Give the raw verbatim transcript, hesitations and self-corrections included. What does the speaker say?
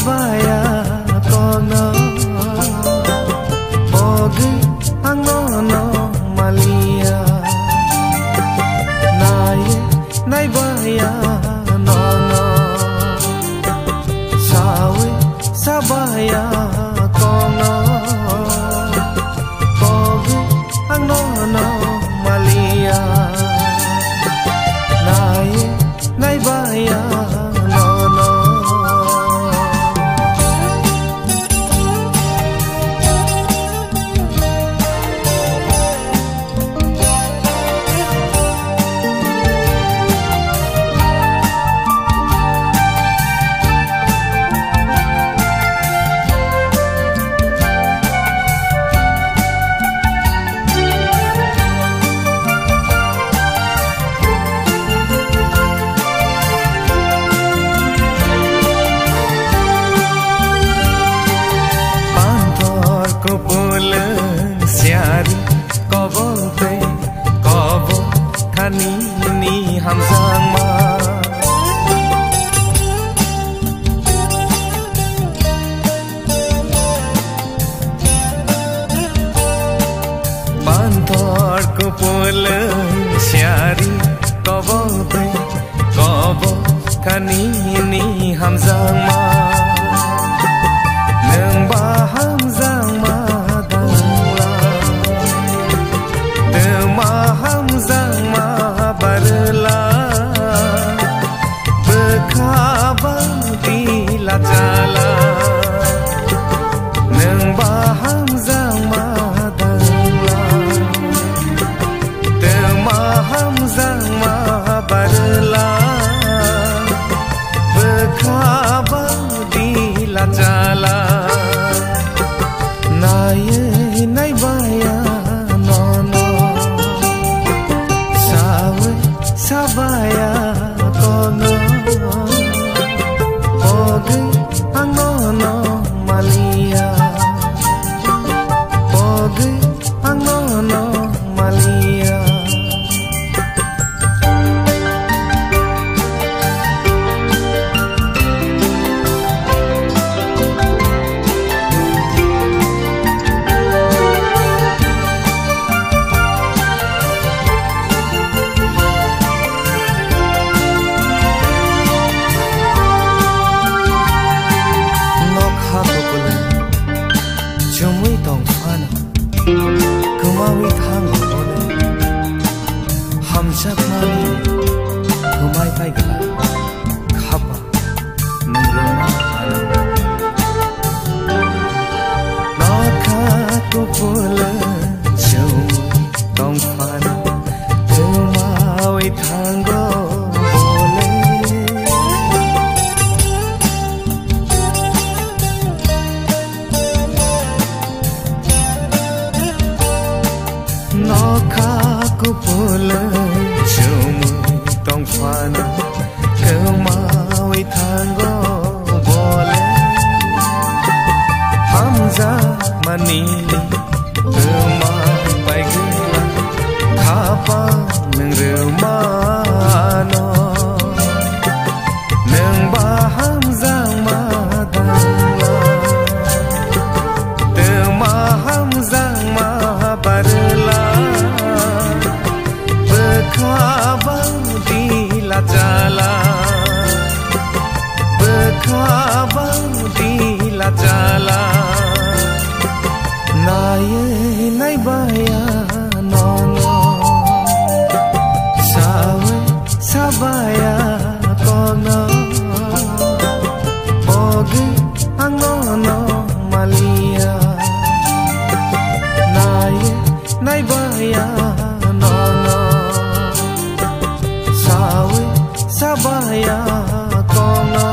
baya kokno, pogwi ang nono maliya. Naiye nai baya nono, sawi sabaya kokno, pogwi ang nono maliya. Nai nai baya nono. Panthor kupulung siari kobong tei kobong thani ni hamjakma. Panthor kupulung siari kobong tei kobong thani ni hamjakma. Nwng ba hamjakma dangla, tma hamjakma barla. Bwkha bangti lachala, nwng ba hamjakma dangla, tma hamjakma barla. Bwkha bangti lachala, naiye nai baya nono, sawi sabaya kokno, pogwi ang nono maliya, pogwi ang nono maliya. Nokha kupulung chumui tong phano, kwmaui thango bole. Hamjakmani kwmai pai glak, khapa nwng rwma ano. Nokha kupulung chumui tong phano, kwmaui thango bole. Nokha kupulung chumui tong phano, kwmaui thango bole. Hamjakmani kwmai pai glak, khapa nwng rwma ano. Nwng ba hamjakma dangla, tma hamjakma barla. Bwkha bangti lachala, bwkha bangti lachala, naiye nai baya nono, sawi sabaya kokno, pogwi ang nono maliya. Naiye nai baya nono, sawi sabaya kokno.